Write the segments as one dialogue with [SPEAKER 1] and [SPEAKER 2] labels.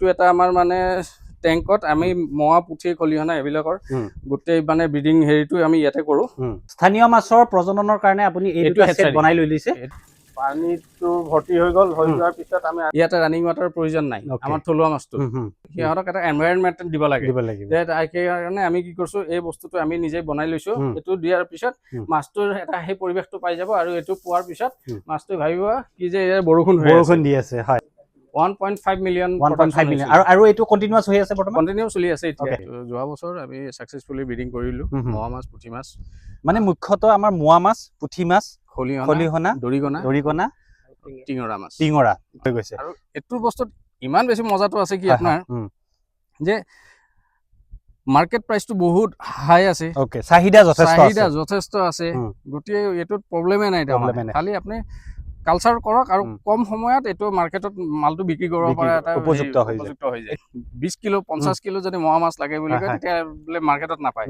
[SPEAKER 1] এইটো এটা আমাৰ মানে টেংকত আমি মোৱা, পুঠি, খলিহনা এইবিলাকৰ গোটেই মানে ব্ৰিডিং হেৰিটো আমি ইয়াতে কৰোঁ।
[SPEAKER 2] স্থানীয় মাছৰ প্ৰজননৰ কাৰণে আপুনি এই
[SPEAKER 1] এইটো
[SPEAKER 2] দুটা ছেট
[SPEAKER 1] hatchery।
[SPEAKER 2] বনাই লৈ লৈছে।
[SPEAKER 1] পানীটো ভৰ্তি হৈ গ'ল, হৈ যোৱাৰ পিছত আমি ইয়াতে ৰানিং ৱাটাৰৰ প্ৰয়োজন নাই। আমাৰ থলুৱা মাছটো সিহঁতক এটা এনভাইৰনমেণ্ট দিব লাগে।
[SPEAKER 2] দিব লাগিব।
[SPEAKER 1] যে সেইকাৰণে আমি কি কৰিছো, এই বস্তুটো আমি নিজে বনাই লৈছো। এইটো দিয়াৰ পিছত মাছটোৰ এটা সেই পৰিৱেশটো পাই যাব আৰু এইটো পোৱাৰ পিছত মাছটো ভাবিব কি যে ইয়াৰ বৰষুণ হৈ
[SPEAKER 2] বৰষুণ দি আছে, হয়।
[SPEAKER 1] 1.5 million.
[SPEAKER 2] 1.5 million. আৰু এইটো কণ্টিনিউৱাছ হৈ আছে বৰ্তমান?
[SPEAKER 1] কণ্টিনিউ চলি আছে এতিয়া। যোৱা বছৰ আমি ছাকচেছফুলি ব্ৰিডিং কৰিলো
[SPEAKER 2] হুম, হুম।
[SPEAKER 1] মোৱা মাছ, পুঠি মাছ।
[SPEAKER 2] মানে মুখ্যতঃ আমাৰ মোৱা মাছ, পুঠি মাছ,
[SPEAKER 1] খলিহনা,
[SPEAKER 2] খলিহনা,
[SPEAKER 1] দৰিকণা,
[SPEAKER 2] দৰিকণা,
[SPEAKER 1] টিঙৰা মাছ।
[SPEAKER 2] টিঙৰা হৈ গৈছে।
[SPEAKER 1] আৰু এইটো বস্তুত ইমান বেছি মজাটো আছে কি আপোনাৰ যে মাৰ্কেট প্ৰাইচটো বহুত হাই আছে।
[SPEAKER 2] অ'কে, চাহিদা যথেষ্ট
[SPEAKER 1] চাহিদা
[SPEAKER 2] আছে।
[SPEAKER 1] যথেষ্ট আছে। গতিকে এইটোত প্ৰব্লেমে নাই তাৰমানে।
[SPEAKER 2] প্ৰব্লেমে নাই।
[SPEAKER 1] খালি আপুনি কালচাৰ কৰক আৰু কম সময়ত এইটো মাৰ্কেটত মালটো বিক্ৰী কৰিব
[SPEAKER 2] বিক্ৰী
[SPEAKER 1] পৰা এটা
[SPEAKER 2] উপযুক্ত হৈ যায়।
[SPEAKER 1] উপযুক্ত হৈ যায়। 20 কিলো, 50 কিলো যদি মোৱা মাছ লাগে বুলি কয়, তেতিয়া বোলে মাৰ্কেটত নাপায়।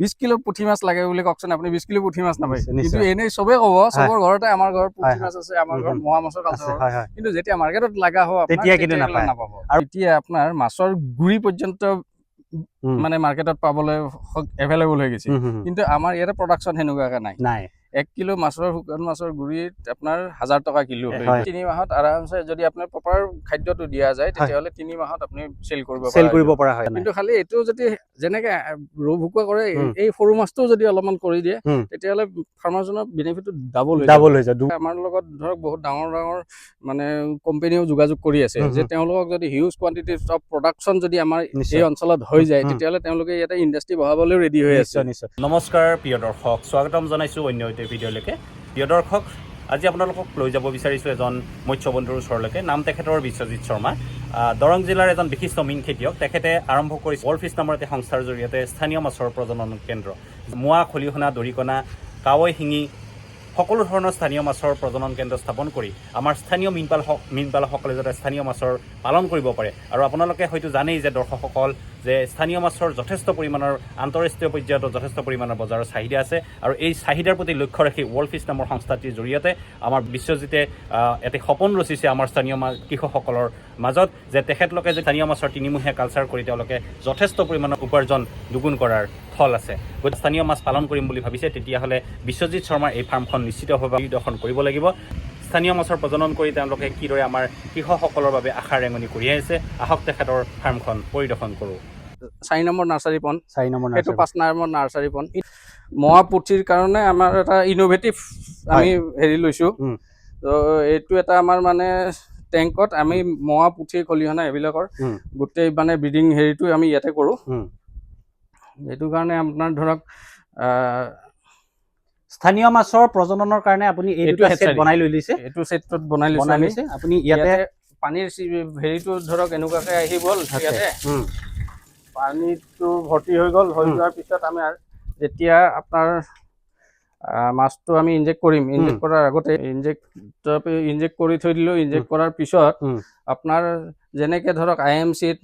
[SPEAKER 1] 20 কিলো পুঠি মাছ লাগে বুলি কওকচোন আপুনি, 20 কিলো পুঠি মাছ নাপায়।
[SPEAKER 2] নিশ্চয়,
[SPEAKER 1] কিন্তু এনেই চবেই ক'ব, চবৰ ঘৰতে আমাৰ ঘৰত পুঠি মাছ আছে, আমাৰ ঘৰত মোৱা মাছৰ
[SPEAKER 2] আছে
[SPEAKER 1] কালচাৰ।
[SPEAKER 2] হয় হয়
[SPEAKER 1] কিন্তু যেতিয়া মাৰ্কেটত লগা হ'ব আপোনাৰ,
[SPEAKER 2] তেতিয়া কিন্তু
[SPEAKER 1] তেতিয়া
[SPEAKER 2] নাপায়।
[SPEAKER 1] নাপাব। আৰু এতিয়া আপোনাৰ মাছৰ গুৰি পৰ্যন্ত মানে মাৰ্কেটত পাবলৈ এভেইলেবল হৈ গৈছে।
[SPEAKER 2] হুম, হুম, হুম।
[SPEAKER 1] কিন্তু আমাৰ ইয়াতে প্ৰডাকশ্যন সেনেকুৱাকে নাই।
[SPEAKER 2] নাই।
[SPEAKER 1] 1 কিলো মাছৰ, শুকান মাছৰ গুৰিত আপোনাৰ 1000 টকা কিলো। 3 মাহত আৰামছে যদি আপোনাৰ প্ৰপাৰ খাদ্যটো দিয়া যায়, তেতিয়াহ'লে 3 মাহত আপুনি চেল কৰিব
[SPEAKER 2] চেল
[SPEAKER 1] পৰা
[SPEAKER 2] কৰিব
[SPEAKER 1] হৈ যাব।
[SPEAKER 2] পৰা হয়।
[SPEAKER 1] কিন্তু খালি এইটো যদি যেনেকে ৰৌ ভকুৱা কৰে, এই সৰু মাছটোও যদি অলপমান কৰি দিয়ে, তেতিয়াহ'লে ফাৰ্মাৰজনৰ বেনিফিটটো ডাবল হৈ যাব।
[SPEAKER 2] ডাবল হৈ যায়।
[SPEAKER 1] আমাৰ লগত ধৰক বহুত ডাঙৰ ডাঙৰ মানে কোম্পানীও যোগাযোগ কৰি আছে যে তেওঁলোকক যদি হিউজ কোৱান্টিটি অফ প্ৰডাকশ্যন যদি আমাৰ এই অঞ্চলত হৈ যায়, তেতিয়াহ'লে তেওঁলোকে ইয়াতে ইণ্ডাষ্ট্ৰি বহাবলৈও ৰেডি হৈ আছে।
[SPEAKER 2] নিশ্চয় নিশ্চয়
[SPEAKER 3] নমস্কাৰ প্ৰিয় দৰ্শক, স্বাগতম জনাইছোঁ অন্য এটি ভিডিঅ'লৈকে। প্ৰিয় দৰ্শক, আজি আপোনালোকক লৈ যাব বিচাৰিছোঁ এজন মৎস্য বন্ধুৰ ওচৰলৈকে। নাম তেখেতৰ বিশ্বজিৎ শৰ্মা। দৰং জিলাৰ এজন বিশিষ্ট মীন খেতিয়ক। তেখেতে আৰম্ভ কৰিছে ৱৰ্ল্ড ফিছ নামৰ এটি সংস্থাৰ জৰিয়তে স্থানীয় মাছৰ প্ৰজনন কেন্দ্ৰ। মোৱা, খলিহনা, দৰিকণা, কাৱৈ, শিঙি সকলো ধৰণৰ স্থানীয় মাছৰ প্ৰজনন কেন্দ্ৰ স্থাপন কৰি আমাৰ স্থানীয় মীনপালকসকলে যাতে স্থানীয় মাছৰ পালন কৰিব পাৰে। আৰু আপোনালোকে হয়তো জানেই যে দৰ্শকসকল, যে স্থানীয় মাছৰ যথেষ্ট পৰিমাণৰ আন্তঃৰাষ্ট্ৰীয় পৰ্যায়তো যথেষ্ট পৰিমাণৰ বজাৰৰ চাহিদা আছে। আৰু এই চাহিদাৰ প্ৰতি লক্ষ্য ৰাখি ৱৰ্ল্ড ফিছ নামৰ সংস্থাটিৰ জৰিয়তে আমাৰ বিশ্বজিতে এটি সপোন ৰচিছে আমাৰ স্থানীয় কৃষকসকলৰ মাজত যে তেখেতলোকে যে স্থানীয় মাছৰ তিনিমহীয়া কালচাৰ কৰি তেওঁলোকে যথেষ্ট পৰিমাণৰ উপাৰ্জন দুগুণ কৰাৰ থল আছে। গতিকে স্থানীয় মাছ পালন কৰিম বুলি ভাবিছে, তেতিয়াহ'লে বিশ্বজিৎ শৰ্মাৰ এই ফাৰ্মখন নিশ্চিতভাৱে পৰিদৰ্শন কৰিব লাগিব। স্থানীয় মাছৰ প্ৰজনন কৰি তেওঁলোকে কিদৰে আমাৰ কৃষকসকলৰ বাবে আশাৰ ৰেঙনি কঢ়িয়াই আছে, আহক তেখেতৰ ফাৰ্মখন পৰিদৰ্শন কৰোঁ।
[SPEAKER 1] 4 নম্বৰ নাৰ্চাৰী পণ্ড।
[SPEAKER 2] 4 নম্বৰ
[SPEAKER 1] সেইটো
[SPEAKER 2] নাৰ্চাৰী।
[SPEAKER 1] 5 নম্বৰ নাৰ্চাৰী পণ্ড। মোৱা পুঠিৰ কাৰণে আমাৰ এটা ইন'ভেটিভ আমি হেৰি লৈছোঁ। তো এইটো এটা আমাৰ মানে টেংকত আমি মোৱা, পুঠি, খলিহনা এইবিলাকৰ গোটেই মানে ব্ৰিডিং হেৰিটো আমি ইয়াতে কৰোঁ। সেইটো কাৰণে আপোনাৰ ধৰক
[SPEAKER 2] স্থানীয় মাছৰ প্ৰজননৰ কাৰণে আপুনি এই
[SPEAKER 1] এইটো
[SPEAKER 2] দুটা ছেট
[SPEAKER 1] hatchery।
[SPEAKER 2] বনাই লৈ লৈছে।
[SPEAKER 1] এইটো ছেটটোত বনাই লৈছোঁ
[SPEAKER 2] বনাই
[SPEAKER 1] আমি।
[SPEAKER 2] লৈছে আপুনি ইয়াতে।
[SPEAKER 1] ইয়াতে পানীৰ হেৰিটো ধৰক এনেকুৱাকে আহি গ'ল। ইয়াতে পানীটো ভৰ্তি হৈ গ'ল, হৈ যোৱাৰ পিছত আমি যেতিয়া আপোনাৰ মাছটো আমি ইনজেক্ট কৰিম, ইনজেক্ট কৰাৰ আগতে ইনজেক্ট ইনজেক্ট কৰি থৈ দিলোঁ। ইনজেক্ট কৰাৰ পিছত আপোনাৰ যেনেকে ধৰক আই এম চিত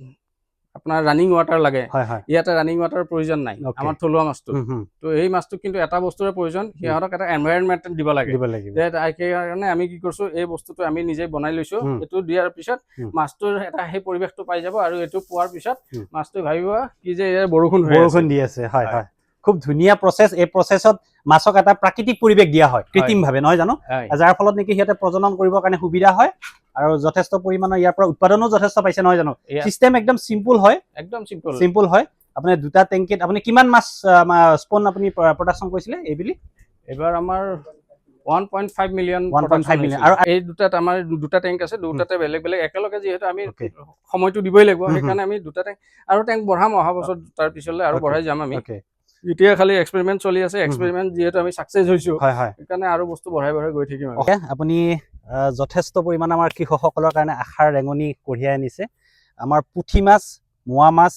[SPEAKER 1] আপোনাৰ ৰানিং ৱাটাৰ লাগে,
[SPEAKER 2] হয় হয়
[SPEAKER 1] ইয়াতে ৰানিং ৱাটাৰৰ প্ৰয়োজন নাই। আমাৰ থলুৱা মাছটো।
[SPEAKER 2] হুম, হুম।
[SPEAKER 1] তো এই মাছটো কিন্তু এটা বস্তুৰে প্ৰয়োজন, সিহঁতক এটা এনভাইৰনমেণ্ট দিব লাগে।
[SPEAKER 2] দিব লাগিব।
[SPEAKER 1] যে সেইকাৰণে আমি কি কৰিছো, এই বস্তুটো আমি নিজে বনাই লৈছো। এইটো দিয়াৰ পিছত মাছটোৰ এটা সেই পৰিৱেশটো পাই যাব আৰু এইটো পোৱাৰ পিছত মাছটো ভাবিব কি যে ইয়াৰ বৰষুণ হৈ আছে।
[SPEAKER 2] বৰষুণ দি আছে, হয়।
[SPEAKER 1] হয়।
[SPEAKER 2] হয়, খুব ধুনীয়া প্ৰচেছ। এই প্ৰচেছত মাছক এটা প্ৰাকৃতিক পৰিৱেশ দিয়া হয় কৃত্ৰিমভাৱে, নহয় জানো?
[SPEAKER 1] হয়।
[SPEAKER 2] যাৰ ফলত নেকি সিহঁতে প্ৰজনন কৰিবৰ কাৰণে সুবিধা হয় আৰু যথেষ্ট পৰিমাণৰ ইয়াৰ পৰা উৎপাদনো যথেষ্ট পাইছে, নহয় জানো? চিষ্টেম একদম চিম্পুল হয়।
[SPEAKER 1] একদম চিম্পল।
[SPEAKER 2] চিম্পুল হয়। আপুনি দুটা টেংকিত আপুনি কিমান মাছ স্পন আপুনি প্ৰডাকশ্যন কৰিছিলে এইবেলি?
[SPEAKER 1] এইবাৰ আমাৰ 1.5 মিলিয়ন।
[SPEAKER 2] 1.5 million।
[SPEAKER 1] এই দুটাত আমাৰ দুটা টেংক আছে, দুটাতে বেলেগ বেলেগ। একেলগে যিহেতু আমি সময়টো দিবই লাগিব, সেইকাৰণে আমি দুটা টেংক আৰু টেংক বঢ়াম অহা বছৰ, তাৰ পিছলৈ আৰু বঢ়াই যাম আমি। এতিয়া খালি এক্সপেৰিমেণ্ট চলি আছে। এক্সপেৰিমেণ্ট যিহেতু আমি ছাকচেছ হৈছো,
[SPEAKER 2] হয় হয়
[SPEAKER 1] সেইকাৰণে আৰু বস্তু বঢ়াই বঢ়াই গৈ থাকিম আমি।
[SPEAKER 2] অ'কে, আপুনি যথেষ্ট পৰিমাণে আমাৰ কৃষকসকলৰ কাৰণে আশাৰ ৰেঙনি কঢ়িয়াই আনিছে। আমাৰ পুঠি মাছ, মোৱা মাছ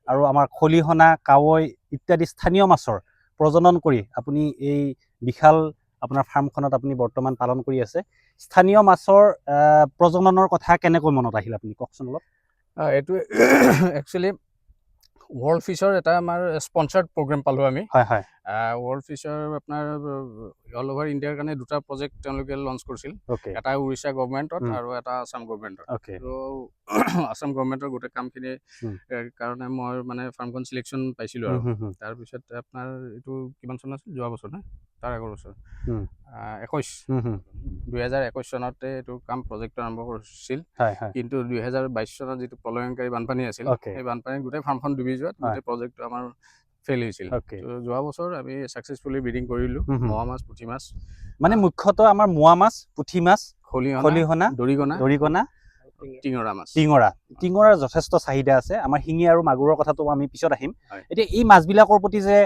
[SPEAKER 2] আৰু আমাৰ খলিহনা, কাৱৈ ইত্যাদি স্থানীয় মাছৰ প্ৰজনন কৰি আপুনি এই বিশাল আপোনাৰ ফাৰ্মখনত আপুনি বৰ্তমান পালন কৰি আছে। স্থানীয় মাছৰ প্ৰজননৰ কথা কেনেকৈ মনত আহিল, আপুনি কওকচোন অলপ।
[SPEAKER 1] এইটো একচুৱেলি ৱৰ্ল্ড ফিছৰ এটা আমাৰ স্পনচাৰ্ড প্ৰগ্ৰেম পালোঁ আমি।
[SPEAKER 2] হয় হয়
[SPEAKER 1] ৱৰ্ল্ড ফিছৰ আপোনাৰ অল অভাৰ ইণ্ডিয়াৰ কাৰণে দুটা প্ৰজেক্ট তেওঁলোকে লঞ্চ কৰিছিল। এটা উৰিষ্যা গভমেণ্টত আৰু এটা আছাম গভমেণ্টত। ত' আছাম গভমেণ্টৰ গোটেই কামখিনি কাৰণে মই মানে ফাৰ্মখন চিলেকশ্যন পাইছিলোঁ। আৰু তাৰপিছত আপোনাৰ এইটো কিমান চন আছিল, যোৱা বছৰ নে তাৰ আগৰ বছৰ, 21, 2021 চনতে এইটো কাম প্ৰজেক্টটো আৰম্ভ কৰিছিল।
[SPEAKER 2] হয় হয়
[SPEAKER 1] কিন্তু 2022 চনত যিটো প্ৰলয়ংকাৰী বানপানী আছিল, সেই বানপানীত গোটেই ফাৰ্মখন ডুবি যোৱাত গোটেই প্ৰজেক্টটো আমাৰ ফেইল হৈছিল। ত' যোৱা বছৰ আমি ছাকচেছফুলি ব্ৰিডিং কৰিলোঁ,
[SPEAKER 2] হুম, হুম।
[SPEAKER 1] মোৱা মাছ, পুঠি মাছ।
[SPEAKER 2] মানে মুখ্যতঃ আমাৰ মোৱা মাছ, পুঠি মাছ,
[SPEAKER 1] খলিহনা,
[SPEAKER 2] খলিহনা,
[SPEAKER 1] দৰিকণা,
[SPEAKER 2] দৰিকণা,
[SPEAKER 1] টিঙৰা মাছ।
[SPEAKER 2] টিঙৰা। টিঙৰাৰ যথেষ্ট চাহিদা আছে। আমাৰ শিঙি আৰু মাগুৰৰ কথাটো আমি পিছত আহিম। এতিয়া এই মাছবিলাকৰ প্ৰতি যে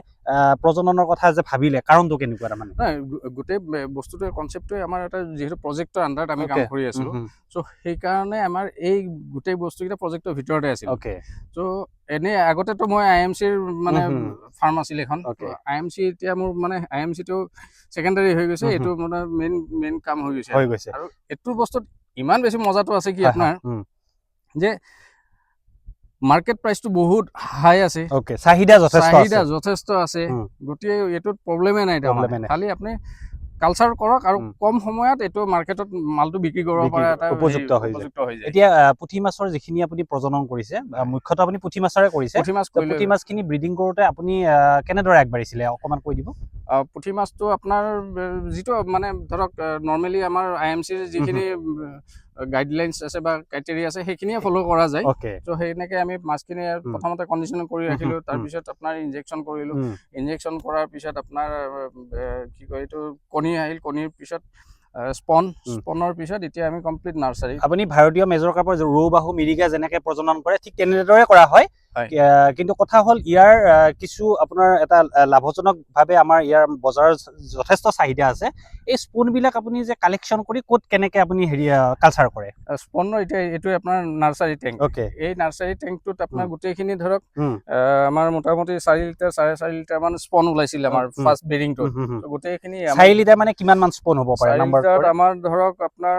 [SPEAKER 2] প্ৰজননৰ কথা যে ভাবিলে, কাৰণটো কেনেকুৱা তাৰমানে?
[SPEAKER 1] নাই, গোটেই বস্তুটোৰ কনচেপ্টটোৱে আমাৰ এটা যিহেতু প্ৰজেক্টৰ আণ্ডাৰত আমি কাম কৰি আছিলোঁ, চ' সেইকাৰণে আমাৰ এই গোটেই বস্তুকেইটা প্ৰজেক্টৰ ভিতৰতে আছিল। চ' এনেই আগতেতো মই আই এম চিৰ মানে
[SPEAKER 2] হুম, হুম।
[SPEAKER 1] ফাৰ্ম আছিল এখন। I M C এতিয়া মোৰ মানে I am চিটো ছেকেণ্ডাৰী হৈ গৈছে। এইটো মানে মেইন মেইন কাম হৈ গৈছে।
[SPEAKER 2] হৈ গৈছে।
[SPEAKER 1] আৰু এইটো বস্তুত ইমান বেছি মজাটো আছে কি আপোনাৰ যে মাৰ্কেট প্ৰাইচটো বহুত হাই আছে।
[SPEAKER 2] অ'কে, চাহিদা যথেষ্ট
[SPEAKER 1] চাহিদা
[SPEAKER 2] আছে।
[SPEAKER 1] যথেষ্ট আছে। গতিকে এইটোত প্ৰব্লেমে নাই তাৰমানে।
[SPEAKER 2] প্ৰব্লেমে নাই।
[SPEAKER 1] খালি আপুনি কালচাৰ কৰক আৰু কম সময়ত এইটো মাৰ্কেটত মালটো বিক্ৰী কৰিব
[SPEAKER 2] বিক্ৰী
[SPEAKER 1] পৰা এটা
[SPEAKER 2] উপযুক্ত
[SPEAKER 1] হেৰি
[SPEAKER 2] হৈ যায়।
[SPEAKER 1] উপযুক্ত হৈ যায়।
[SPEAKER 2] এতিয়া পুঠি মাছৰ যিখিনি আপুনি প্ৰজনন কৰিছে, মুখ্যতঃ আপুনি পুঠি মাছৰে কৰিছে।
[SPEAKER 1] পুঠি মাছ
[SPEAKER 2] তো
[SPEAKER 1] কৰিলে
[SPEAKER 2] পুঠি মাছখিনি ব্ৰিডিং কৰোঁতে আপুনি কেনেদৰে আগবাঢ়িছিলে, অকণমান কৈ দিব।
[SPEAKER 1] পুঠি মাছটো আপোনাৰ যিটো মানে ধৰক নৰ্মেলি আমাৰ I M চিৰ যিখিনি গাইডলাইনছ আছে বা ক্ৰাইটেৰিয়া আছে, সেইখিনিয়ে ফ'ল' কৰা যায়। ত' সেইনেকে আমি মাছখিনি প্ৰথমতে কণ্ডিশ্যন কৰি ৰাখিলোঁ। তাৰপিছত আপোনাৰ ইনজেকশ্যন কৰিলোঁ। ইনজেকশ্যন কৰাৰ পিছত আপোনাৰ কি কয় এইটো, কণী আহিল। কণীৰ পিছত স্পন, স্পনৰ পিছত এতিয়া আমি কমপ্লিট নাৰ্চাৰী।
[SPEAKER 2] আপুনি ভাৰতীয় মেজৰ কাৰ্পৰ ৰৌ, বাহু, মিৰিকা যেনেকে প্ৰজনন কৰে, ঠিক তেনেদৰে কৰা হয়।
[SPEAKER 1] হয়।
[SPEAKER 2] কিন্তু কথা হ'ল ইয়াৰ কিছু আপোনাৰ এটা লাভজনকভাৱে আমাৰ ইয়াৰ বজাৰৰ যথেষ্ট চাহিদা আছে। এই স্পনবিলাক আপুনি যে কালেকশ্যন কৰি ক'ত কেনেকে আপুনি হেৰি কালচাৰ কৰে?
[SPEAKER 1] স্পনৰ এতিয়া এইটো আপোনাৰ নাৰ্চাৰী টেংক। এই নাৰ্চাৰী টেংকটোত আপোনাৰ গোটেইখিনি ধৰক আমাৰ মোটামুটি 4 লিটাৰ, 4.5 লিটাৰ মান স্পন ওলাইছিল আমাৰ ফাৰ্ষ্ট ব্ৰিডিংটোত। গোটেইখিনি
[SPEAKER 2] 4 লিটাৰ মানে কিমান মান স্পন হ'ব পাৰে?
[SPEAKER 1] চাৰি
[SPEAKER 2] নাম্বাৰ
[SPEAKER 1] লিটাৰত আমাৰ ধৰক আপোনাৰ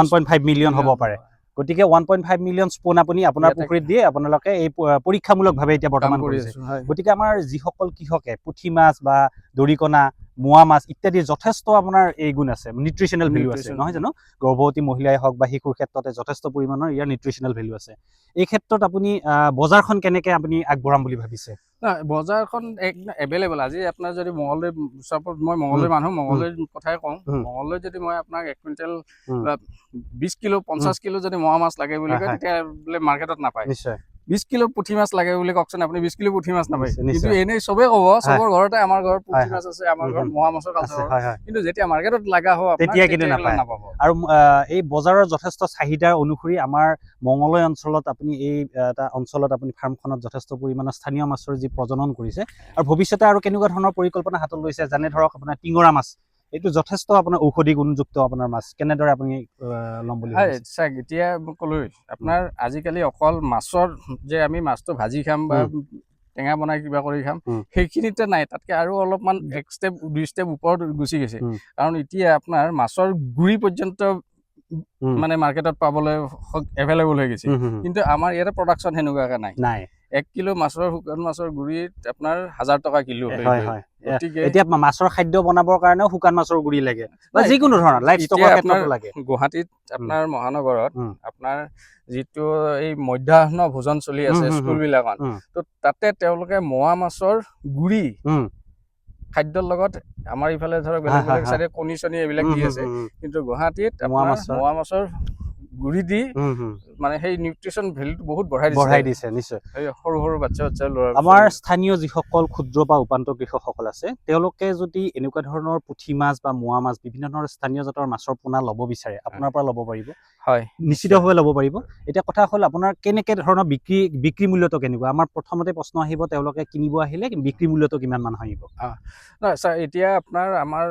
[SPEAKER 2] 1.5 মিলিয়ন হ'ব পাৰে। গতিকে 1.5 মিলিয়ন স্পন আপুনি আপোনাৰ
[SPEAKER 1] ইয়াতে
[SPEAKER 2] পুখুৰীত দিয়ে আপোনালোকে এই পৰীক্ষামূলকভাৱে এতিয়া
[SPEAKER 1] কাম
[SPEAKER 2] বৰ্তমান
[SPEAKER 1] কৰি
[SPEAKER 2] কৰিছে।
[SPEAKER 1] আছো, হয়।
[SPEAKER 2] গতিকে আমাৰ যিসকল কৃষকে পুঠি মাছ বা দৰিকণা, মোৱা মাছ ইত্যাদি যথেষ্ট আপোনাৰ এই গুণ আছে, নিউট্ৰিচনেল ভেলু আছে,
[SPEAKER 1] Nutrition।
[SPEAKER 2] নহয় জানো? গৰ্ভৱতী মহিলাই হওক বা শিশুৰ ক্ষেত্ৰতে যথেষ্ট পৰিমাণৰ ইয়াৰ নিউট্ৰিচনেল ভেলু আছে। এই ক্ষেত্ৰত আপুনি বজাৰখন কেনেকে আপুনি আগবঢ়াম বুলি ভাবিছে?
[SPEAKER 1] নাই, বজাৰখন এক এভেইলেবল। আজি আপোনাৰ যদি মঙলদৈ, চাপ'জ মই মঙলদৈ মানুহ, মঙলদৈৰ কথাই কওঁ, মঙলদৈত যদি মই আপোনাক 1 কুইণ্টেল বা 20 কিলো, 50 কিলো যদি মোৱা মাছ লাগে বুলি কয়, তেতিয়া বোলে মাৰ্কেটত নাপায়। 20 কিলো পুঠি মাছ লাগে বুলি কওকচোন আপুনি, 20 কিলো পুঠি মাছ নাপায়।
[SPEAKER 2] নিশ্চয়,
[SPEAKER 1] কিন্তু এনেই চবেই ক'ব, চবৰ ঘৰতে আমাৰ ঘৰত পুঠি মাছ আছে, আমাৰ ঘৰত মোৱা মাছৰ
[SPEAKER 2] আছে
[SPEAKER 1] কালচাৰ।
[SPEAKER 2] হয় হয়
[SPEAKER 1] কিন্তু যেতিয়া মাৰ্কেটত লগা হ'ব আপোনাক,
[SPEAKER 2] তেতিয়া কিন্তু
[SPEAKER 1] এইবিলাক
[SPEAKER 2] নাপায়।
[SPEAKER 1] নাপাব।
[SPEAKER 2] আৰু এই বজাৰৰ যথেষ্ট চাহিদাৰ অনুসৰি আমাৰ মঙলদৈ অঞ্চলত আপুনি এই এটা অঞ্চলত আপুনি ফাৰ্মখনত যথেষ্ট পৰিমাণৰ স্থানীয় মাছৰ যি প্ৰজনন কৰিছে, আৰু ভৱিষ্যতে আৰু কেনেকুৱা ধৰণৰ পৰিকল্পনা হাতত লৈছে? যেনে ধৰক আপোনাৰ টিঙৰা মাছ, এইটো যথেষ্ট আপোনাৰ ঔষধি গুণযুক্ত আপোনাৰ মাছ, কেনেদৰে আপুনি ল'ম বুলি
[SPEAKER 1] হয়
[SPEAKER 2] ভাবিছে?
[SPEAKER 1] চাওক, এতিয়া মই ক'লোৱেই আপোনাৰ আজিকালি অকল মাছৰ যে আমি মাছটো ভাজি খাম বা টেঙা বনাই কিবা কৰি খাম, সেইখিনিতে নাই। তাতকে আৰু অলপমান এক ষ্টেপ দুই ষ্টেপ ওপৰত গুচি গৈছে। কাৰণ এতিয়া আপোনাৰ মাছৰ গুড়ি পৰ্যন্ত মানে মাৰ্কেটত পাবলৈ এভেইলেবল হৈ গৈছে।
[SPEAKER 2] হুম, হুম, হুম।
[SPEAKER 1] কিন্তু আমাৰ ইয়াতে প্ৰডাকশ্যন সেনেকুৱাকে নাই।
[SPEAKER 2] নাই।
[SPEAKER 1] 1 কিলো মাছৰ, শুকান মাছৰ গুড়িত আপোনাৰ 1000 টকা কিলো হৈ গ'ল। গতিকে
[SPEAKER 2] এতিয়া মাছৰ খাদ্য বনাবৰ কাৰণেও শুকান মাছৰ গুড়ি লাগে বা
[SPEAKER 1] নাই,
[SPEAKER 2] যিকোনো ধৰণৰ লাইফ ষ্টকৰ
[SPEAKER 1] এতিয়া
[SPEAKER 2] ক্ষেত্ৰতো
[SPEAKER 1] আপোনাৰ
[SPEAKER 2] লাগে।
[SPEAKER 1] গুৱাহাটীত আপোনাৰ মহানগৰত আপোনাৰ যিটো এই মধ্যাহ্ন ভোজন চলি আছে
[SPEAKER 2] হুম, হুম,
[SPEAKER 1] স্কুলবিলাকত, তো তাতে তেওঁলোকে মোৱা মাছৰ গুড়ি খাদ্যৰ লগত, আমাৰ ইফালে ধৰক বেলেগ বেলেগ চাইডে কণী চণী এইবিলাক দি আছে, কিন্তু গুৱাহাটীত
[SPEAKER 2] মোৱা
[SPEAKER 1] আপোনাৰ মোৱা মাছৰ গুড়ি দি
[SPEAKER 2] হুম, হুম।
[SPEAKER 1] মানে সেই নিউট্ৰিচন ভেলুটো বহুত বঢ়াই দিছে।
[SPEAKER 2] বঢ়াই দিছে, নিশ্চয়।
[SPEAKER 1] এই সৰু সৰু বাচ্ছা বাচ্ছা ল'ৰা
[SPEAKER 2] আমাৰ স্থানীয় যিসকল ক্ষুদ্ৰ বা উপান্ত কৃষকসকল আছে, তেওঁলোকে যদি এনেকুৱা ধৰণৰ পুঠি মাছ বা মোৱা মাছ, বিভিন্ন ধৰণৰ স্থানীয় জাতৰ মাছৰ পোনা ল'ব বিচাৰে, আপোনাৰ পৰা ল'ব পাৰিব?
[SPEAKER 1] হয়।
[SPEAKER 2] নিশ্চিতভাৱে ল'ব পাৰিব। এতিয়া কথা হ'ল আপোনাৰ কেনেকে ধৰণৰ বিক্ৰী বিক্ৰী মূল্যটো কেনেকুৱা? আমাৰ প্ৰথমতে প্ৰশ্ন আহিব, তেওঁলোকে কিনিব আহিলে বিক্ৰী মূল্যটো কিমান মান আহিব?
[SPEAKER 1] নহয় ছাৰ, এতিয়া আপোনাৰ আমাৰ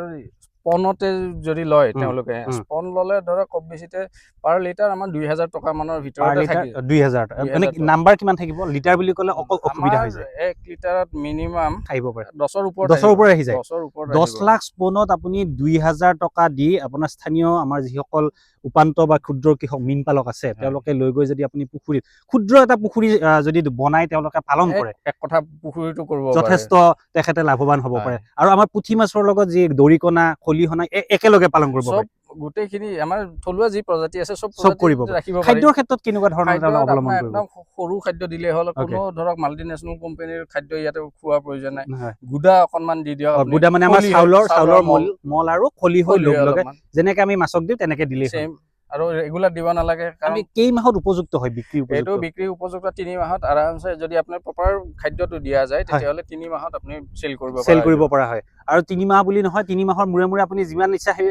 [SPEAKER 1] স্পনতে যদি লয় তেওঁলোকে, স্পন ল'লে ধৰক কম বেছিতে পাৰ লিটাৰ আমাৰ 2000 টকা মানৰ
[SPEAKER 2] পাৰ
[SPEAKER 1] ভিতৰতে
[SPEAKER 2] লিটাৰ
[SPEAKER 1] থাকি
[SPEAKER 2] 2000 টকা। মানে
[SPEAKER 1] 2000 টকা।
[SPEAKER 2] নাম্বাৰ কিমান থাকিব? লিটাৰ বুলি ক'লে অকল অসুবিধা
[SPEAKER 1] আমাৰ
[SPEAKER 2] হৈ যায়।
[SPEAKER 1] 1 লিটাৰত মিনিমাম
[SPEAKER 2] আহিব পাৰে
[SPEAKER 1] 10ৰ ওপৰত,
[SPEAKER 2] 10ৰ
[SPEAKER 1] আহিব।
[SPEAKER 2] ওপৰত আহি যায়।
[SPEAKER 1] 10ৰ ওপৰত
[SPEAKER 2] 10
[SPEAKER 1] আহিব।
[SPEAKER 2] লাখ স্পনত আপুনি 2000 টকা দি আপোনাৰ স্থানীয় আমাৰ যিসকল উপান্ত বা ক্ষুদ্ৰ কৃষক মীন পালক আছে, তেওঁলোকে লৈ গৈ যদি আপুনি পুখুৰীত ক্ষুদ্ৰ এটা পুখুৰী যদি বনাই তেওঁলোকে পালন কৰে,
[SPEAKER 1] এক কথা পুখুৰীটো কৰিব পাৰে।
[SPEAKER 2] যথেষ্ট তেখেতে লাভৱান হ'ব
[SPEAKER 1] হয়।
[SPEAKER 2] পাৰে। আৰু আমাৰ পুঠি মাছৰ লগত যি দৰিকণা, খলিহনা একেলগে পালন কৰিব
[SPEAKER 1] চব
[SPEAKER 2] পাৰে।
[SPEAKER 1] গোটেইখিনি আমাৰ থলুৱা যি প্ৰজাতি আছে চব
[SPEAKER 2] চব
[SPEAKER 1] প্ৰজাতি
[SPEAKER 2] কৰিব পাৰে।
[SPEAKER 1] ৰাখিব পাৰি।
[SPEAKER 2] খাদ্যৰ ক্ষেত্ৰত কেনেকুৱা ধৰণৰ
[SPEAKER 1] খাদ্যত
[SPEAKER 2] তেওঁলোকে অৱলম্বন
[SPEAKER 1] আপোনাৰ
[SPEAKER 2] কৰিব?
[SPEAKER 1] একদম সৰু খাদ্য দিলেই হ'ল। কোনো ধৰক মাল্টিনেচনেল কোম্পানীৰ খাদ্য ইয়াতে খোৱাৰ প্ৰয়োজন নাই।
[SPEAKER 2] হয়।
[SPEAKER 1] গুদা অকণমান দি দিয়ক আপুনি।
[SPEAKER 2] গুদা মানে আমাৰ
[SPEAKER 1] খলিহৈ,
[SPEAKER 2] চাউলৰ
[SPEAKER 1] চাউলৰ
[SPEAKER 2] মল মল আৰু খলিহৈ
[SPEAKER 1] খলিহৈ
[SPEAKER 2] লগ লগে
[SPEAKER 1] অলপমান।
[SPEAKER 2] যেনেকে আমি মাছক দিওঁ তেনেকে দিলেই হ'ল।
[SPEAKER 1] Same। আৰু ৰেগুলাৰ দিব নালাগে, কাৰণ
[SPEAKER 2] আমি কেই মাহত উপযুক্ত হয় বিক্ৰী
[SPEAKER 1] এইটো
[SPEAKER 2] উপযুক্ত?
[SPEAKER 1] বিক্ৰী উপযুক্ত 3 মাহত আৰামছে যদি আপোনাৰ প্ৰপাৰ খাদ্যটো দিয়া যায়, তেতিয়াহ'লে 3 মাহত আপুনি চেল কৰিব
[SPEAKER 2] চেল
[SPEAKER 1] পৰা
[SPEAKER 2] কৰিব
[SPEAKER 1] হৈ যাব।
[SPEAKER 2] পৰা হয়। আৰু 3 মাহ বুলি নহয়, 3 মাহৰ মূৰে মূৰে আপুনি যিমান ইচ্ছা সেই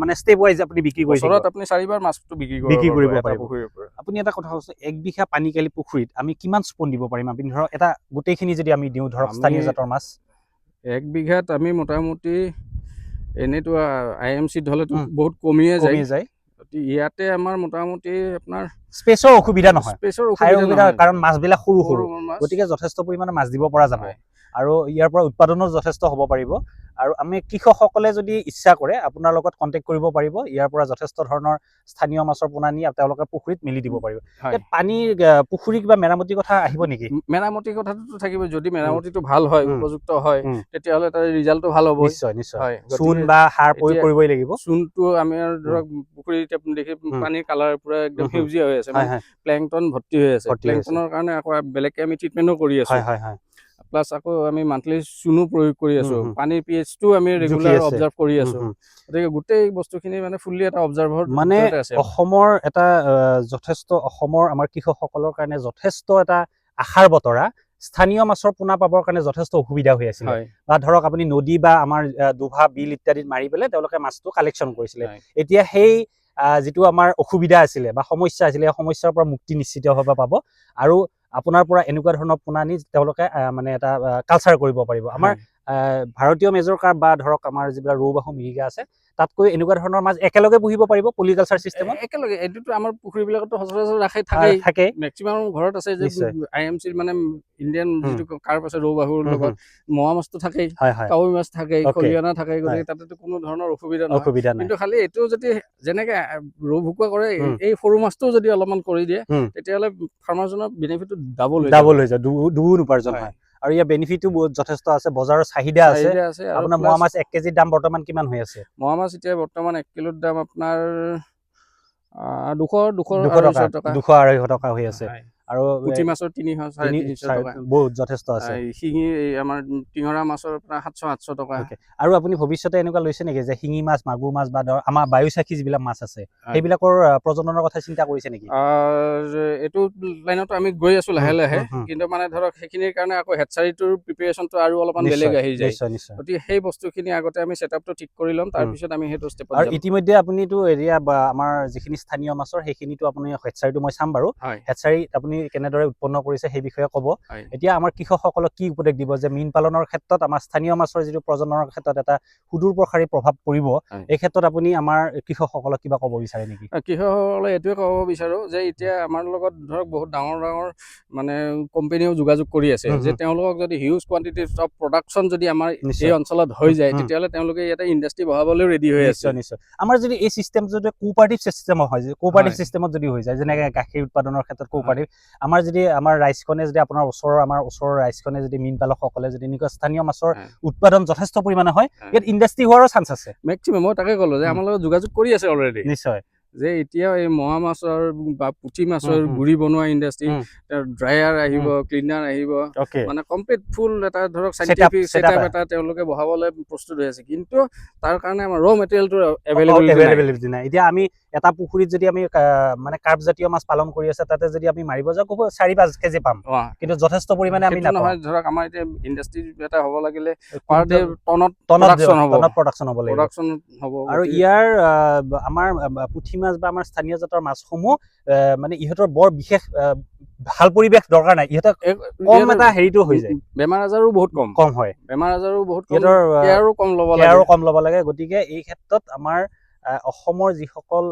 [SPEAKER 2] মানে ষ্টেপ ৱাইজ আপুনি বিক্ৰী কৰি থাকিব।
[SPEAKER 1] বছৰত আপুনি 4বাৰ মাছটো বিক্ৰী কৰিব
[SPEAKER 2] বিক্ৰী কৰিব
[SPEAKER 1] এটা
[SPEAKER 2] পাৰিব।
[SPEAKER 1] পুখুৰীৰ পৰা।
[SPEAKER 2] আপুনি এটা কথা কৈছে, 1 বিঘা পানীকেলি পুখুৰীত আমি কিমান স্পন দিব পাৰিম? আপুনি ধৰক এটা গোটেইখিনি যদি আমি দিওঁ ধৰক স্থানীয় জাতৰ মাছ,
[SPEAKER 1] 1 বিঘাত আমি মোটামুটি এনেইতো I am চিত হ'লেতো বহুত কমিয়ে যায়।
[SPEAKER 2] কমি যায়।
[SPEAKER 1] ইয়াতে আমাৰ মোটামুটি আপোনাৰ
[SPEAKER 2] স্পেচৰ অসুবিধা নহয়,
[SPEAKER 1] স্পেচৰ
[SPEAKER 2] ঠাইৰ
[SPEAKER 1] অসুবিধা
[SPEAKER 2] অসুবিধা,
[SPEAKER 1] নহয়।
[SPEAKER 2] কাৰণ মাছবিলাক সৰু সৰু,
[SPEAKER 1] সৰু মাছ।
[SPEAKER 2] গতিকে যথেষ্ট পৰিমাণে মাছ দিব পৰা যাব।
[SPEAKER 1] হয়।
[SPEAKER 2] আৰু ইয়াৰ পৰা উৎপাদনো যথেষ্ট হ'ব পাৰিব। আৰু আমি কৃষকসকলে যদি ইচ্ছা কৰে আপোনাৰ লগত কণ্টেক্ট কৰিব পাৰিব। ইয়াৰ পৰা যথেষ্ট ধৰণৰ স্থানীয় মাছৰ পোনা নি তেওঁলোকে পুখুৰীত মেলি দিব পাৰিব।
[SPEAKER 1] হয়।
[SPEAKER 2] ইয়াত পানীৰ পুখুৰী কিবা মেৰামতিৰ কথা আহিব নেকি?
[SPEAKER 1] মেৰামতিৰ কথাটোতো থাকিব। যদি মেৰামতিটো ভাল হয়, উপযুক্ত হয়, তেতিয়াহ'লে তাৰ ৰিজাল্টটো ভাল হ'ব।
[SPEAKER 2] নিশ্চয় নিশ্চয়।
[SPEAKER 1] হয়,
[SPEAKER 2] চূণ
[SPEAKER 1] গতিকে
[SPEAKER 2] বা সাৰ প্ৰয়োগ
[SPEAKER 1] এতিয়া
[SPEAKER 2] কৰিবই লাগিব।
[SPEAKER 1] চূণটো আমি আৰু ধৰক পুখুৰীত এতিয়া দেখি পানীৰ কালাৰ পুৰা একদম
[SPEAKER 2] উম, হুম।
[SPEAKER 1] সেউজীয়া হৈ আছে,
[SPEAKER 2] হয়
[SPEAKER 1] মানে
[SPEAKER 2] হয়
[SPEAKER 1] প্লেংটন ভৰ্তি হৈ আছে।
[SPEAKER 2] ভৰ্তি হৈ আছে।
[SPEAKER 1] প্লেংটনৰ কাৰণে আকৌ বেলেগকে আমি ট্ৰিটমেণ্টো কৰি আছো।
[SPEAKER 2] হয় হয় হয়
[SPEAKER 1] প্লাছ আকৌ আমি মান্থলি চূণো প্ৰয়োগ কৰি আছো।
[SPEAKER 2] উম, হুম।
[SPEAKER 1] পানীৰ পি এইচটো আমি
[SPEAKER 2] জুখি
[SPEAKER 1] ৰেগুলাৰ
[SPEAKER 2] আছে।
[SPEAKER 1] অবজাৰ্ভ কৰি আছো।
[SPEAKER 2] হুম, হুম।
[SPEAKER 1] গতিকে গোটেই বস্তুখিনি মানে ফুল্লি এটা অবজাৰ্ভৰ
[SPEAKER 2] মানে
[SPEAKER 1] আছে।
[SPEAKER 2] অসমৰ এটা যথেষ্ট অসমৰ আমাৰ কৃষকসকলৰ কাৰণে যথেষ্ট এটা আশাৰ বতৰা। স্থানীয় মাছৰ পোনা পাবৰ কাৰণে যথেষ্ট অসুবিধা হৈ আছিলে।
[SPEAKER 1] হয়।
[SPEAKER 2] বা ধৰক আপুনি নদী বা আমাৰ দোভা বিল ইত্যাদিত মাৰি পেলাই তেওঁলোকে মাছটো কালেকশ্যন কৰিছিলে।
[SPEAKER 1] হয়।
[SPEAKER 2] এতিয়া সেই যিটো আমাৰ অসুবিধা আছিলে বা সমস্যা আছিলে, সেই সমস্যাৰ পৰা মুক্তি নিশ্চিতভাৱে পাব। আৰু আপোনাৰ পৰা এনেকুৱা ধৰণৰ পোনা নি তেওঁলোকে মানে এটা কালচাৰ কৰিব পাৰিব। আমাৰ
[SPEAKER 1] হয়।
[SPEAKER 2] ভাৰতীয় মেজৰ কাৰ্প বা ধৰক আমাৰ যিবিলাক ৰৌ, বাহু, মিৰিকা আছে, তাতকৈ এনেকুৱা ধৰণৰ মাছ একেলগে পুহিব পাৰিব পলিকালচাৰ চিষ্টেমত।
[SPEAKER 1] একেলগে এইটোতো আমাৰ পুখুৰীবিলাকতো সচৰাচৰ ৰাখে থাকেই,
[SPEAKER 2] থাকে।
[SPEAKER 1] মেক্সিমাম ঘৰত আছে যে
[SPEAKER 2] নিশ্চয়।
[SPEAKER 1] I am চিৰ মানে ইণ্ডিয়ান যিটো কাৰ্প আছে ৰৌ বাহুৰ লগত মোৱা মাছটো থাকেই,
[SPEAKER 2] হয় হয়
[SPEAKER 1] কাৱৈ মাছ থাকে,
[SPEAKER 2] Okay.
[SPEAKER 1] খলিহনা থাকে, গতিকে তাতেতো কোনো ধৰণৰ অসুবিধা নহয়।
[SPEAKER 2] অসুবিধা নাই।
[SPEAKER 1] কিন্তু খালি এইটো যদি যেনেকে ৰৌ ভকুৱা কৰে,
[SPEAKER 2] উম।
[SPEAKER 1] এই সৰু মাছটোও যদি অলপমান কৰি দিয়ে,
[SPEAKER 2] উম।
[SPEAKER 1] তেতিয়াহ'লে ফাৰ্মাৰজনৰ বেনিফিটটো ডাবল হৈ যাব।
[SPEAKER 2] ডাবল হৈ যায়, দুগুণ উপাৰ্জন
[SPEAKER 1] হয়।
[SPEAKER 2] হয়। আৰু ইয়াৰ বেনিফিটো বহুত যথেষ্ট আছে, বজাৰৰ চাহিদা আছে।
[SPEAKER 1] চাহিদা আছে। আৰু
[SPEAKER 2] আপোনাৰ
[SPEAKER 1] plus
[SPEAKER 2] মোৱা মাছ 1 কেজিৰ দাম বৰ্তমান কিমান হৈ আছে?
[SPEAKER 1] মোৱা মাছ এতিয়া বৰ্তমান 1 কিলোৰ দাম আপোনাৰ 200,
[SPEAKER 2] 200
[SPEAKER 1] 250
[SPEAKER 2] টকা,
[SPEAKER 1] টকা।
[SPEAKER 2] 200 250 টকা হৈ আছে।
[SPEAKER 1] হয়।
[SPEAKER 2] আৰু
[SPEAKER 1] পুঠি মাছৰ 300, 350 টকা।
[SPEAKER 2] বহুত যথেষ্ট আছে।
[SPEAKER 1] এই শিঙি, এই আমাৰ টিঙৰা মাছৰ আপোনাৰ 700, 800 টকা।
[SPEAKER 2] Okay. আৰু আপুনি ভৱিষ্যতে এনেকুৱা লৈছে নেকি যে শিঙি মাছ, মাগুৰ মাছ বা ধৰ আমাৰ বায়ুচাখী যিবিলাক মাছ আছে,
[SPEAKER 1] হয়।
[SPEAKER 2] সেইবিলাকৰ প্ৰজননৰ কথা চিন্তা কৰিছে নেকি?
[SPEAKER 1] এইটো লাইনতো আমি গৈ আছো লাহে লাহে,
[SPEAKER 2] হুম, হুম।
[SPEAKER 1] কিন্তু মানে ধৰক সেইখিনিৰ কাৰণে আকৌ হেডচাৰীটোৰ প্ৰিপেৰেশ্যনটো আৰু অলপমান
[SPEAKER 2] নিশ্চয়,
[SPEAKER 1] বেলেগ আহি যায়।
[SPEAKER 2] নিশ্চয় নিশ্চয়।
[SPEAKER 1] গতিকে সেই বস্তুখিনি আগতে আমি ছেটআপটো ঠিক কৰি ল'ম, তাৰপিছত আমি সেইটো ষ্টেপত
[SPEAKER 2] আৰু
[SPEAKER 1] যাম।
[SPEAKER 2] ইতিমধ্যে আপুনিতো এৰিয়া বা আমাৰ যিখিনি স্থানীয় মাছৰ সেইখিনিতো আপুনি হেডচাৰীটো মই চাম বাৰু।
[SPEAKER 1] হয়।
[SPEAKER 2] হেডচাৰী আপুনি কেনেদৰে উৎপন্ন কৰিছে সেই বিষয়ে ক'ব।
[SPEAKER 1] হয়।
[SPEAKER 2] এতিয়া আমাৰ কৃষকসকলক কি উপদেশ দিব যে মীন পালনৰ ক্ষেত্ৰত আমাৰ স্থানীয় মাছৰ যিটো প্ৰজননৰ ক্ষেত্ৰত এটা সুদূৰপ্ৰসাৰী প্ৰভাৱ পৰিব,
[SPEAKER 1] হয়।
[SPEAKER 2] এই ক্ষেত্ৰত আপুনি আমাৰ কৃষকসকলক কিবা ক'ব বিচাৰে নেকি?
[SPEAKER 1] কৃষকসকলে এইটোৱে ক'ব বিচাৰো যে এতিয়া আমাৰ লগত ধৰক বহুত ডাঙৰ ডাঙৰ মানে কোম্পেনীও যোগাযোগ কৰি আছে
[SPEAKER 2] হুম,
[SPEAKER 1] যে
[SPEAKER 2] হুম।
[SPEAKER 1] তেওঁলোকক যদি হিউজ কোৱান্টিটি অফ প্ৰডাকশ্যন যদি আমাৰ
[SPEAKER 2] নিশ্চয়।
[SPEAKER 1] এই অঞ্চলত হৈ যায়,
[SPEAKER 2] হুম।
[SPEAKER 1] তেতিয়াহ'লে তেওঁলোকে ইয়াতে ইণ্ডাষ্ট্ৰি বহাবলৈও ৰেডি হৈ আছে।
[SPEAKER 2] নিশ্চয় নিশ্চয়। আমাৰ যদি এই চিষ্টেম যদি কোঅপাৰেটিভ চিষ্টেম হয়, কোঅপাৰেটিভ
[SPEAKER 1] হয়।
[SPEAKER 2] চিষ্টেমত যদি হৈ যায়, যেনেকে গাখীৰ উৎপাদনৰ ক্ষেত্ৰত কোঅপাৰেটিভ, আমাৰ যদি আমাৰ ৰাইজখনে যদি আপোনাৰ ওচৰৰ আমাৰ ওচৰৰ ৰাইজখনে যদি মীন পালকসকলে যদি এনেকুৱা স্থানীয় মাছৰ
[SPEAKER 1] হয়।
[SPEAKER 2] উৎপাদন যথেষ্ট পৰিমাণে হয়,
[SPEAKER 1] হয়।
[SPEAKER 2] ইয়াত ইণ্ডাষ্ট্ৰি হোৱাৰো চান্স আছে।
[SPEAKER 1] মেক্সিমাম মই তাকে ক'লো যে
[SPEAKER 2] হুম।
[SPEAKER 1] আমাৰ লগত যোগাযোগ কৰি আছে অলৰেডি,
[SPEAKER 2] নিশ্চয়।
[SPEAKER 1] যে এতিয়া এই মোৱা মাছৰ বা পুঠি মাছৰ
[SPEAKER 2] হুম, হুম।
[SPEAKER 1] গুড়ি বনোৱা ইণ্ডাষ্ট্ৰি,
[SPEAKER 2] হুম।
[SPEAKER 1] ড্ৰায়াৰ আহিব, ক্লিনাৰ আহিব,
[SPEAKER 2] অ'কে।
[SPEAKER 1] মানে কমপ্লিট ফুল এটা ধৰক
[SPEAKER 2] Setup,
[SPEAKER 1] scientific
[SPEAKER 2] setup
[SPEAKER 1] setup এটা তেওঁলোকে বহাবলৈ প্ৰস্তুত হৈ আছে। কিন্তু তাৰ কাৰণে আমাৰ ৰ মেটেৰিয়েলটোৰ এভেইলেবিলিটি নাই।
[SPEAKER 2] এভেইলেবিলিটি নাই। এতিয়া আমি এটা পুখুৰীত যদি আমি মানে কাৰ্প জাতীয় মাছ পালন কৰি আছে, তাতে যদি আমি মাৰিব যাওঁ, খুব 4-5 কেজি পাম, কিন্তু যথেষ্ট পৰিমাণে আমি
[SPEAKER 1] সেইটো
[SPEAKER 2] নাপাওঁ।
[SPEAKER 1] নহয়, ধৰক আমাৰ এতিয়া ইণ্ডাষ্ট্ৰি এটা হ'ব লাগিলে পাৰ ডে টনত
[SPEAKER 2] টনত
[SPEAKER 1] production হ'ব।
[SPEAKER 2] টনত প্ৰডাকশ্যন হ'ব লাগিব।
[SPEAKER 1] প্ৰডাকশ্যন হ'ব।
[SPEAKER 2] আৰু ইয়াৰ আমাৰ পুঠি মাছ বা আমাৰ স্থানীয় জাতৰ মাছসমূহ মানে ইহঁতৰ বৰ বিশেষ ভাল পৰিৱেশ দৰকাৰ নাই। ইহঁতে কম এটা হেৰিটো হৈ যায়।
[SPEAKER 1] বেমাৰ আজাৰো বহুত কম।
[SPEAKER 2] কম হয়।
[SPEAKER 1] বেমাৰ আজাৰো বহুত কম।
[SPEAKER 2] ইহঁতৰ
[SPEAKER 1] কেয়াৰো কম ল'ব লাগে।
[SPEAKER 2] কেয়াৰো কম ল'ব লাগে। গতিকে এই ক্ষেত্ৰত আমাৰ অসমৰ যিসকল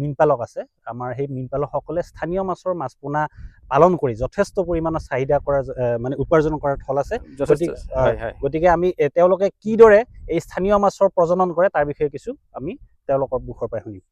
[SPEAKER 2] মীন পালক আছে, আমাৰ সেই মীন পালকসকলে স্থানীয় মাছৰ মাছ পোনা পালন কৰি যথেষ্ট পৰিমাণৰ চাহিদা কৰা মানে উপাৰ্জন কৰাৰ থল আছে।
[SPEAKER 1] যথেষ্ট। হয় হয়
[SPEAKER 2] গতিকে আমি তেওঁলোকে কিদৰে এই স্থানীয় মাছৰ প্ৰজনন কৰে, তাৰ বিষয়ে কিছু আমি তেওঁলোকৰ মুখৰ পৰাই শুনিম।